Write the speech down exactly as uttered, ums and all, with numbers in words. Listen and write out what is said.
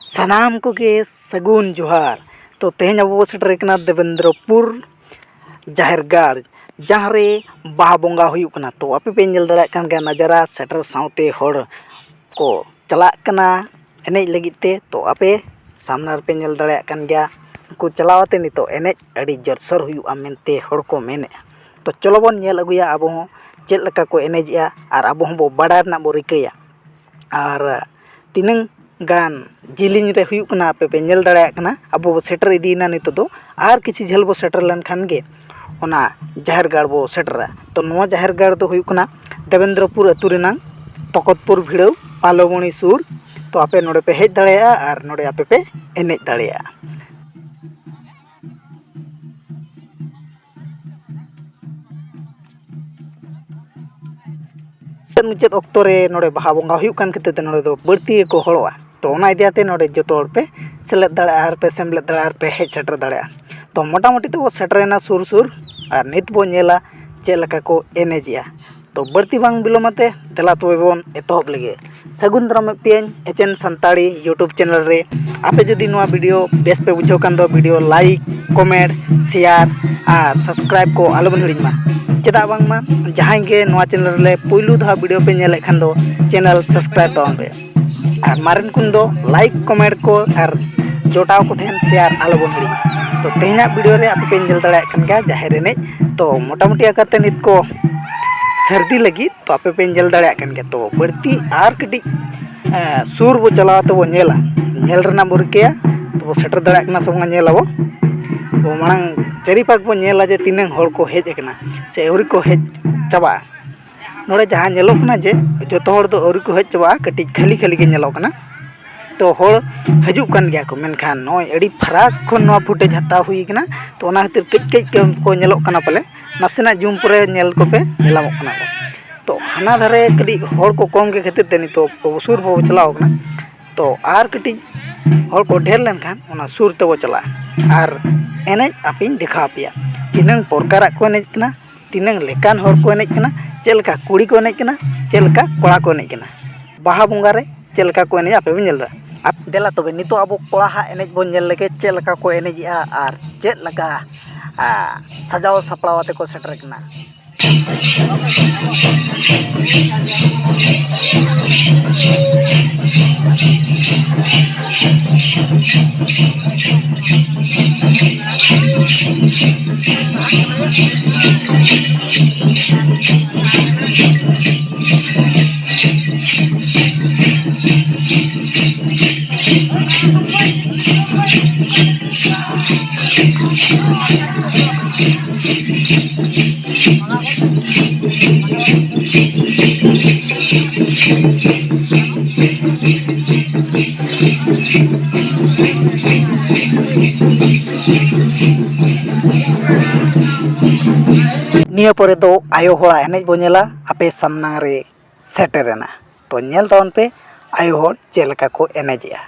ᱥᱟᱱᱟᱢ ᱠᱚᱜᱮ ᱥᱟᱹᱜᱩᱱ ᱡᱚᱦᱟᱨ᱾ ᱛᱚ, ᱛᱮᱦᱮᱧ ᱟᱵᱚ ᱵᱚ ᱥᱮᱴᱮᱨ ᱠᱟᱱᱟ ᱫᱮᱵᱮᱱᱫᱨᱚᱯᱩᱨ ᱡᱟᱦᱮᱨ ᱜᱟᱲ, ᱡᱟᱦᱟᱸ ᱨᱮ ᱵᱟᱦᱟ ᱵᱚᱸᱜᱟ ᱦᱩᱭᱩᱜ ᱠᱟᱱᱟ᱾ ᱛᱚ, ᱟᱯᱮ ᱯᱮ ᱧᱮᱞ ᱫᱟᱲᱮᱭᱟᱜ ᱠᱟᱱ ᱜᱮᱭᱟ ᱱᱟᱡᱟᱨᱟ ᱥᱮᱴᱮᱨ ᱥᱟᱶᱛᱮ ᱦᱚᱲ ᱠᱚ ᱪᱟᱞᱟᱜ ᱠᱟᱱᱟ ᱮᱱᱮᱡ ᱞᱟᱹᱜᱤᱫ ᱛᱮ᱾ ᱛᱚ, ᱟᱯᱮ ᱥᱟᱢᱱᱟ ᱨᱮᱯᱮ ᱧᱮᱞ ᱫᱟᱲᱮᱭᱟᱜ ᱠᱟᱱ ᱜᱮᱭᱟ, ᱩᱱᱠᱩ ᱪᱟᱞᱟᱣ ᱟᱛᱮ ᱱᱤᱛᱚᱜ ᱮᱱᱮᱡ ᱟᱹᱰᱤ ᱡᱳᱨᱥᱳᱨ ᱦᱩᱭᱩᱜᱼᱟ ᱢᱮᱱᱛᱮ ᱦᱚᱲ ᱠᱚ ᱢᱮᱱᱮᱫᱼᱟ᱾ ᱛᱚ, ᱪᱚᱞᱚ ᱵᱚᱱ ᱧᱮᱞ ᱟᱹᱜᱩᱭᱟ ᱟᱵᱚ ᱦᱚᱸ ᱪᱮᱫ ᱞᱮᱠᱟ ᱠᱚ ᱮᱱᱮᱡᱮᱜᱼᱟ ᱟᱨ ᱟᱵᱚ ᱦᱚᱸᱵᱚ ᱵᱟᱰᱟᱭ ᱨᱮᱱᱟᱜ ᱵᱚ ᱨᱤᱠᱟᱹᱭᱟ᱾ ᱟᱨ ᱛᱤᱱᱟᱹᱝ ᱜᱟᱱ ᱡᱤᱞᱤᱧ ᱨᱮ ᱦᱩᱭᱩᱜ ᱠᱟᱱᱟ, ᱟᱯᱮ ᱯᱮ ᱧᱮᱞ ᱫᱟᱲᱮᱭᱟᱜ ᱠᱟᱱᱟ᱾ ᱟᱵᱚ ᱵᱚ ᱥᱮᱴᱮᱨ ᱤᱫᱤᱭᱮᱱᱟ ᱱᱤᱛᱚᱜ ᱫᱚ, ᱟᱨ ᱠᱤᱪᱷᱤ ᱡᱷᱟᱹᱞ ᱵᱚ ᱥᱮᱴᱮᱨ ᱞᱮᱱᱠᱷᱟᱱ ᱜᱮ ᱚᱱᱟ ᱡᱟᱦᱮᱨ ᱜᱟᱲ ᱵᱚ ᱥᱮᱴᱮᱨᱟ᱾ ᱛᱚ, ᱱᱚᱣᱟ ᱡᱟᱦᱮᱨ ᱜᱟᱲ ᱫᱚ ᱦᱩᱭᱩᱜ ᱠᱟᱱᱟ ᱫᱮᱵᱮᱱᱫᱨᱚᱯᱩᱨ ᱟᱹᱛᱩ ᱨᱮᱱᱟᱝ ᱛᱚᱠᱚᱛᱯᱩᱨ ᱵᱷᱤᱲᱟᱹᱣ ᱯᱟᱞᱚᱢᱩᱲᱤ ᱥᱩᱨ᱾ ᱛᱚ, ᱟᱯᱮ ᱱᱚᱰᱮ ᱯᱮ ᱦᱮᱡ ᱫᱟᱲᱮᱭᱟᱜᱼᱟ ᱟᱨ ᱱᱚᱰᱮ ᱟᱯᱮ ᱯᱮ ᱮᱱᱮᱡ ᱫᱟᱲᱮᱭᱟᱜᱼᱟ᱾ ᱢᱩᱪᱟᱹᱫ ᱢᱩᱪᱟᱹᱫ ᱚᱠᱛᱚ ᱨᱮ ᱱᱚᱰᱮ ᱵᱟᱦᱟ ᱵᱚᱸᱜᱟ ᱦᱩᱭᱩᱜ ᱠᱟᱱ ᱠᱷᱟᱹᱛᱤᱨ ᱛᱮ ᱱᱚᱰᱮ ᱫᱚ ᱵᱟᱹᱲᱛᱤ ᱜᱮᱠᱚ ᱦᱚᱲᱚᱜᱼᱟ᱾ ᱛᱚ, ᱚᱱᱟ ᱤᱫᱤ ᱠᱟᱛᱮ ᱱᱚᱰᱮ ᱡᱚᱛᱚ ᱦᱚᱲ ᱯᱮ ᱥᱮᱞᱮᱫ ᱫᱟᱲᱮᱭᱟᱜᱼᱟ ᱟᱨ ᱯᱮ ᱥᱮᱢᱞᱮᱫ ᱫᱟᱲᱮᱭᱟᱜᱼᱟ ᱟᱨ ᱯᱮ ᱦᱮᱡ ᱥᱮᱴᱮᱨ ᱫᱟᱲᱮᱭᱟᱜᱼᱟ᱾ ᱛᱚ, ᱢᱚᱴᱟᱢᱩᱴᱤ ᱛᱮᱵᱚ ᱥᱮᱴᱮᱨᱮᱱᱟ ᱥᱩᱨ ᱥᱩᱨ, ᱟᱨ ᱱᱤᱛ ᱵᱚ ᱧᱮᱞᱟ ᱪᱮᱫ ᱞᱮᱠᱟ ᱠᱚ ᱮᱱᱮᱡᱮᱜᱼᱟ᱾ ᱛᱚ, ᱵᱟᱹᱲᱛᱤ ᱵᱟᱝ ᱵᱤᱞᱚᱢ ᱟᱛᱮ ᱫᱮᱞᱟ ᱛᱚᱵᱮ ᱵᱚᱱ ᱮᱛᱚᱦᱚᱵ ᱞᱮᱜᱮ᱾ ᱥᱟᱹᱜᱩᱱ ᱫᱟᱨᱟᱢᱮᱫ ᱯᱮᱭᱟᱹᱧ ᱮᱪᱮᱱ ᱥᱟᱱᱛᱟᱲᱤ YouTube ᱪᱮᱱᱮᱞ ᱨᱮ᱾ ᱟᱯᱮ ᱡᱩᱫᱤ ᱱᱚᱣᱟ ᱵᱷᱤᱰᱤᱭᱳ ᱵᱮᱥ ᱯᱮ ᱵᱩᱡᱷᱟᱹᱣ ᱠᱷᱟᱱ ᱫᱚ ᱵᱷᱤᱰᱤᱭᱳ ᱞᱟᱭᱤᱠ, ᱠᱚᱢᱮᱱᱴ, ᱥᱮᱭᱟᱨ ᱟᱨ ᱥᱟᱵᱥᱠᱨᱟᱭᱤᱵᱽ ᱠᱚ ᱟᱞᱚᱵᱚᱱ ᱦᱤᱲᱤᱧ ᱢᱟ᱾ ᱪᱮᱫᱟᱜ ᱵᱟᱝᱢᱟ ᱡᱟᱦᱟᱸᱭ ᱜᱮ ᱱᱚᱣᱟ ᱪᱮᱱᱮᱞ ᱨᱮ ᱯᱩᱭᱞᱩ ᱫᱷᱟᱣ ᱵᱷᱤᱰᱤᱭᱳ ᱯᱮ ᱧᱮᱞᱮᱫ ᱠᱷᱟᱱ ᱫᱚ ᱪᱮᱱᱮᱞ ᱥᱟᱵᱥᱠᱨᱟᱭᱤᱵᱽ ᱛᱟᱵᱚᱱ ᱯᱮ᱾ ᱟᱨ ᱢᱟᱨᱮᱱ ᱠᱚ ᱫᱚ ᱞᱟᱭᱤᱠ, ᱠᱚᱢᱮᱱᱴ ᱠᱚ ᱟᱨ ᱡᱚᱴᱟᱣ ᱠᱚᱴᱷᱮᱱ ᱥᱮᱭᱟᱨ ᱟᱞᱚᱵᱚᱱ ᱦᱤᱲᱤᱧ ᱢᱟ᱾ ᱛᱚ, ᱛᱮᱦᱮᱧᱟᱜ ᱵᱷᱤᱰᱤᱭᱳ ᱨᱮ ᱟᱯᱮ ᱯᱮ ᱧᱮᱞ ᱫᱟᱲᱮᱭᱟᱜ ᱠᱟᱱ ᱜᱮᱭᱟ ᱡᱟᱦᱮᱨ ᱮᱱᱮᱡ᱾ ᱛᱚ, ᱢᱚᱴᱟᱢᱩᱴᱤ ᱟᱠᱟᱨ ᱛᱮ ᱱᱤᱛ ᱠᱚ ᱥᱟᱹᱨᱫᱤ ᱞᱟᱹᱜᱤᱫ᱾ ᱛᱚ, ᱟᱯᱮ ᱯᱮ ᱧᱮᱞ ᱫᱟᱲᱮᱭᱟᱜ ᱠᱟᱱ ᱜᱮᱭᱟ᱾ ᱛᱚ, ᱵᱟᱹᱲᱛᱤ ᱟᱨ ᱠᱟᱹᱴᱤᱡ, ᱮ, ᱥᱩᱨ ᱵᱚ ᱪᱟᱞᱟᱣ ᱛᱮᱵᱚ ᱧᱮᱞᱟ, ᱧᱮᱞ ᱨᱮᱱᱟᱜ ᱵᱚ ᱨᱤᱠᱟᱹᱭᱟ᱾ ᱛᱚ, ᱵᱚ ᱥᱮᱴᱮᱨ ᱫᱟᱲᱮᱭᱟᱜ ᱠᱟᱱᱟ ᱥᱮ ᱵᱟᱝᱟ ᱧᱮᱞ ᱟᱵᱚ᱾ ᱟᱵᱚ ᱢᱟᱲᱟᱝ ᱪᱟᱹᱨᱤ ᱯᱟᱠ ᱵᱚ ᱧᱮᱞᱟ ᱡᱮ ᱛᱤᱱᱟᱹᱝ ᱦᱚᱲ ᱠᱚ ᱦᱮᱡ ᱟᱠᱟᱱᱟ ᱥᱮ ᱟᱹᱣᱨᱤ ᱠᱚ ᱦᱮᱡ ᱪᱟᱵᱟᱜᱼᱟ᱾ ᱱᱚᱰᱮ ᱡᱟᱦᱟᱸ ᱧᱮᱞᱚᱜ ᱠᱟᱱᱟ ᱡᱮ ᱡᱚᱛᱚ ᱦᱚᱲ ᱫᱚ ᱟᱹᱣᱨᱤ ᱠᱚ ᱦᱮᱡ ᱪᱟᱵᱟᱜᱼᱟ, ᱠᱟᱹᱴᱤᱡ ᱠᱷᱟᱹᱞᱤ ᱠᱷᱟᱹᱞᱤ ᱜᱮ ᱧᱮᱞᱚᱜ ᱠᱟᱱᱟ᱾ ᱛᱚ, ᱦᱚᱲ ᱦᱤᱡᱩᱜ ᱠᱟᱱ ᱜᱮᱭᱟ ᱠᱚ, ᱢᱮᱱᱠᱷᱟᱱ ᱱᱚᱜᱼᱚᱭ ᱟᱹᱰᱤ ᱯᱷᱟᱨᱟᱠ ᱠᱷᱚᱱ ᱱᱚᱣᱟ ᱯᱷᱩᱴᱮᱡᱽ ᱦᱟᱛᱟᱣ ᱦᱩᱭ ᱠᱟᱱᱟ᱾ ᱛᱚ, ᱚᱱᱟ ᱠᱷᱟᱹᱛᱤᱨ ᱠᱟᱹᱡ ᱠᱟᱹᱡ ᱠᱚ ᱧᱮᱞᱚᱜ ᱠᱟᱱᱟ ᱯᱟᱞᱮ, ᱱᱟᱥᱮᱱᱟᱜ ᱡᱩᱢ ᱯᱚᱨᱮ ᱧᱮᱞ ᱠᱚᱯᱮ ᱧᱮᱞᱟᱢᱚᱜ ᱠᱟᱱᱟ ᱠᱚ᱾ ᱛᱚ, ᱦᱟᱱᱟ ᱫᱷᱟᱨᱮ ᱠᱟᱹᱴᱤᱡ ᱦᱚᱲ ᱠᱚ ᱠᱚᱢ ᱜᱮ ᱠᱷᱟᱹᱛᱤᱨ ᱛᱮ ᱱᱤᱛᱚᱜ ᱥᱩᱨ ᱵᱟᱵᱚ ᱪᱟᱞᱟᱣ ᱠᱟᱱᱟ᱾ ᱛᱚ, ᱟᱨ ᱠᱟᱹᱴᱤᱡ ᱦᱚᱲ ᱠᱚ ᱰᱷᱮᱨ ᱞᱮᱱᱠᱷᱟᱱ ᱚᱱᱟ ᱥᱩᱨ ᱛᱮᱵᱚ ᱪᱟᱞᱟᱜᱼᱟ ᱟᱨ ᱮᱱᱮᱡ ᱟᱯᱮᱧ ᱫᱮᱠᱷᱟᱣ ᱟᱯᱮᱭᱟ᱾ ᱛᱤᱱᱟᱹᱝ ᱯᱨᱚᱠᱟᱨᱟᱜ ᱠᱚ ᱮᱱᱮᱡ ᱠᱟᱱᱟ, ᱛᱤᱱᱟᱹᱝ ᱞᱮᱠᱟᱱ ᱦᱚᱲ ᱠᱚ ᱮᱱᱮᱡ ᱠᱟᱱᱟ, ᱪᱮᱫ ᱞᱮᱠᱟ ᱠᱩᱲᱤ ᱠᱚ ᱮᱱᱮᱡ ᱠᱟᱱᱟ, ᱪᱮᱫ ᱞᱮᱠᱟ ᱠᱚᱲᱟ ᱠᱚ ᱮᱱᱮᱡ ᱠᱟᱱᱟ, ᱵᱟᱦᱟ ᱵᱚᱸᱜᱟ ᱨᱮ ᱪᱮᱫ ᱞᱮᱠᱟ ᱠᱚ ᱮᱱᱮᱡᱟ ᱟᱯᱮ ᱯᱮ ᱧᱮᱞ ᱫᱟᱲᱮᱭᱟᱜᱼᱟ᱾ ᱫᱮᱞᱟ ᱛᱚᱵᱮ, ᱱᱤᱛᱚᱜ ᱟᱵᱚ ᱠᱚᱲᱟ ᱦᱟᱜ ᱮᱱᱮᱡ ᱵᱚᱱ ᱧᱮᱞ ᱞᱮᱜᱮ, ᱪᱮᱫ ᱞᱮᱠᱟ ᱠᱚ ᱮᱱᱮᱡᱮᱜᱼᱟ ᱟᱨ ᱪᱮᱫ ᱞᱮᱠᱟ, ᱟ, ᱥᱟᱡᱟᱣ ᱥᱟᱯᱲᱟᱣ ᱟᱛᱮ ᱠᱚ ᱥᱮᱴᱮᱨ ᱠᱟᱱᱟ᱾ ᱱᱤᱭᱟᱹ ᱯᱚᱨᱮ ᱫᱚ ᱟᱭᱳ ᱦᱚᱲᱟᱜ ᱮᱱᱮᱡ ᱵᱚ ᱧᱮᱞᱟ, ᱟᱯᱮ ᱥᱟᱢᱱᱟ ᱨᱮ ᱥᱮᱴᱮᱨᱮᱱᱟ᱾ ᱛᱚ, ᱧᱮᱞ ᱛᱟᱵᱚᱱ ᱯᱮ ᱟᱭᱳ ᱦᱚᱲ ᱪᱮᱫ ᱞᱮᱠᱟ ᱠᱚ ᱮᱱᱮᱡᱮᱜᱼᱟ᱾